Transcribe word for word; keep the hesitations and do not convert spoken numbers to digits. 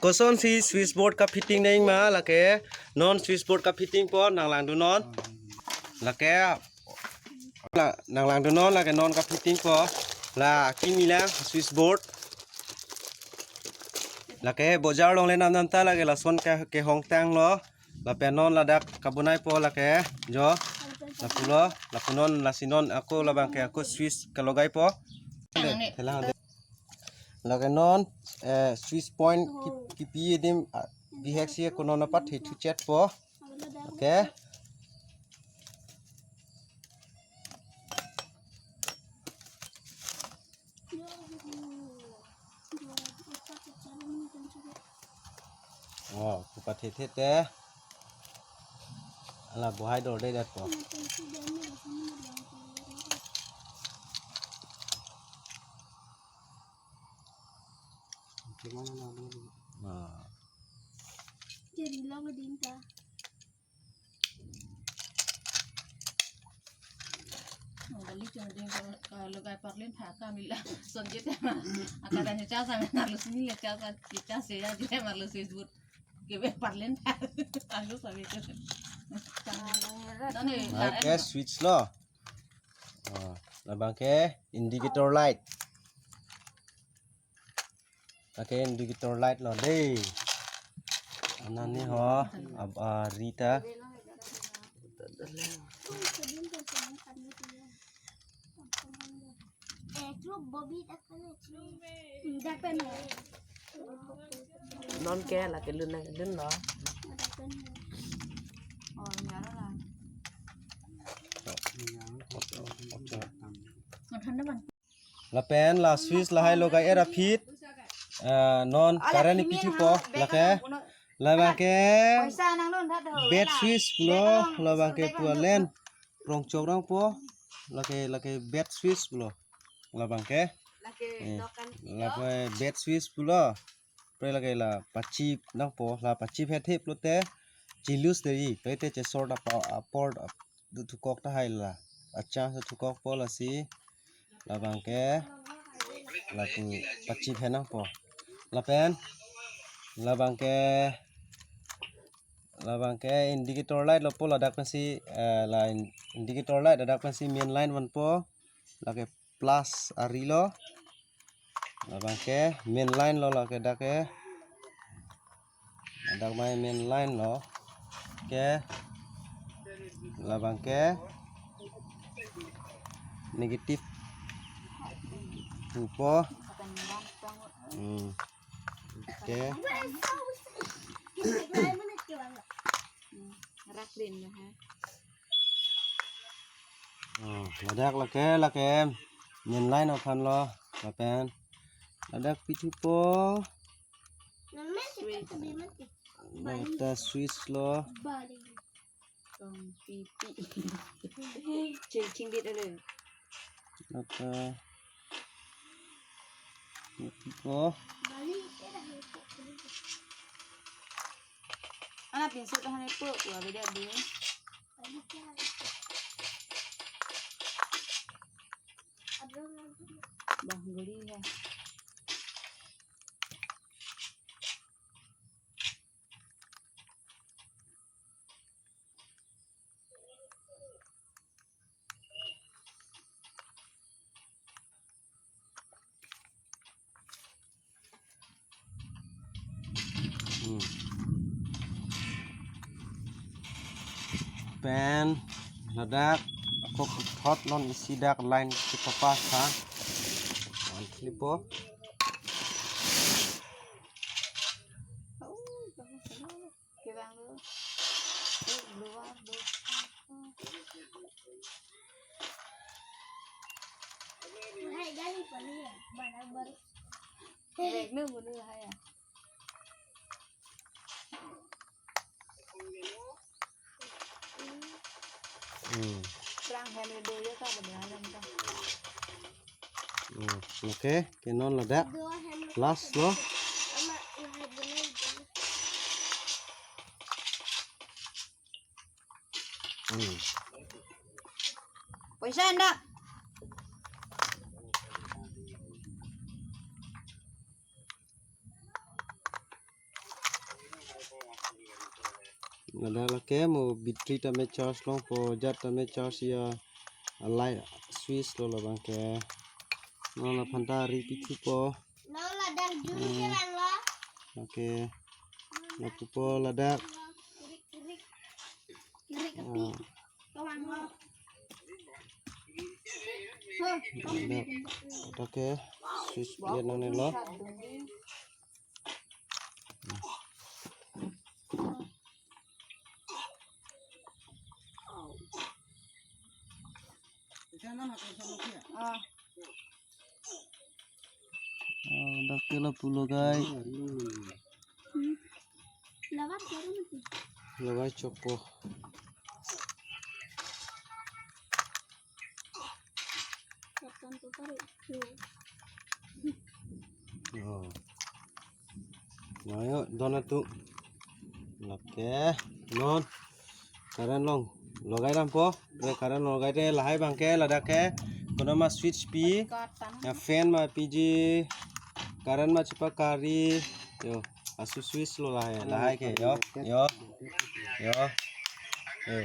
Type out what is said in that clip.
Kosonsi switch board kefitting nangji ma, lake non switch board kefitting po, nanglangdunnon. Lake la nanglangdunnon, lake non kefitting po. La kimi lang switch board. Lake bojar along le namnam ta, lake lason ke kehongtanglo. Lapen non ladak kabonai po lake jo. Lapulo, lapunon, lasi non ako labang ke ako switch kelogai po. Thelang de. Lake non, eh, switch point ki-, kipi adim, ah, bihek si ako non apat hi thuchet po. Okay. Oh, pupa thethe te. Ala bohai dor de det po. Ah. Jadi lo gedin ta. Oh, balik cuma dia kalau, kalau gaya parlin pha kami la. Sonjit ma. Akada ni chasa me nalu sini le chasa, chasa ya je malu sisbut. Kebe parlin pha. Alu sabi tu. Tani, oke, switch lo. Oh, labang ke indicator light. Lake indicator light lo de. Anani ho, ab-, ah, Rita. Non ke lake lun, lun lo. Oh, nyara la. Lapen la switch lahai logai era phit. Ah, non current ipi thupo, lake. Labang ke bed switch pulo, labang ke pualen rongchok rongpo, lake, lake bed switch pulo. Labang ke. Eh, lake bed switch pulo. Pre lake la pachip nangpo, la pachip hethe pulote chilus dei, pre te chesor ta pa apor ap-, du thukok tahai la. Acha se thukok po lasi. Labang ke lapu pachip he nangpo. Lapen labang ke, labang ke indicator light lo po ladak pensi, eh, la in-, indicator light ladak pensi main line vanpo. Lake plus ari lo. Labang ke main line lo lake dak ke. Dak mai main line lo. Ke labang ke negative two po. Hmm. Oke. Rak din ya, ha. Oh, ladak lake, lake main line aphan lo, lapen ladak pi thupo. Switch. Lata switch lo. Tong pipi. Ching ching dit ale. Lata. Pi thupo. Ana pinso tahan ipo, wa beda deh. Bah, guri ya. Hmm. Pen ladak ako puthot non isi dak line chepapa tha. Anthlipo. Kevang lo. Eh, blue one, blue. Hai, gali pali ya, barabar. Bag lo bulu hai ya. Hmm. Perang hai lo do ya ka, benda alam ka. Hmm, oke, ke non ladak. Last lo. Hmm. Poisa endak. Ladak lake mo battery tame charge longpo, jat tame charge ya, a light switch lo labang ke. Non laphanta ri pithupo. Nang ladak juru Hmm. Kelang lo. Oke. Lapupo ladak. Kirik, kirik. Kirik kepi. Ah. Kawang lo. Huh. Ladak. Oke. Switch ya nang ne lo. Ah. Oh, dak ke lapu logai. Hmm. Lawan baru nanti. Logai chokpo. Kapan tuh baru? Tuh. Oh. Mayo, dona tu. Oke, non. Current long. Logai dampo. Re current logai de lahai abang ke ladak ke. Kono ma switch pi. Ya fan ma piji. Current ma chepa kari. Yo, asu switch lo lahai. Lahai ke yo. Yo. Yo. Yo.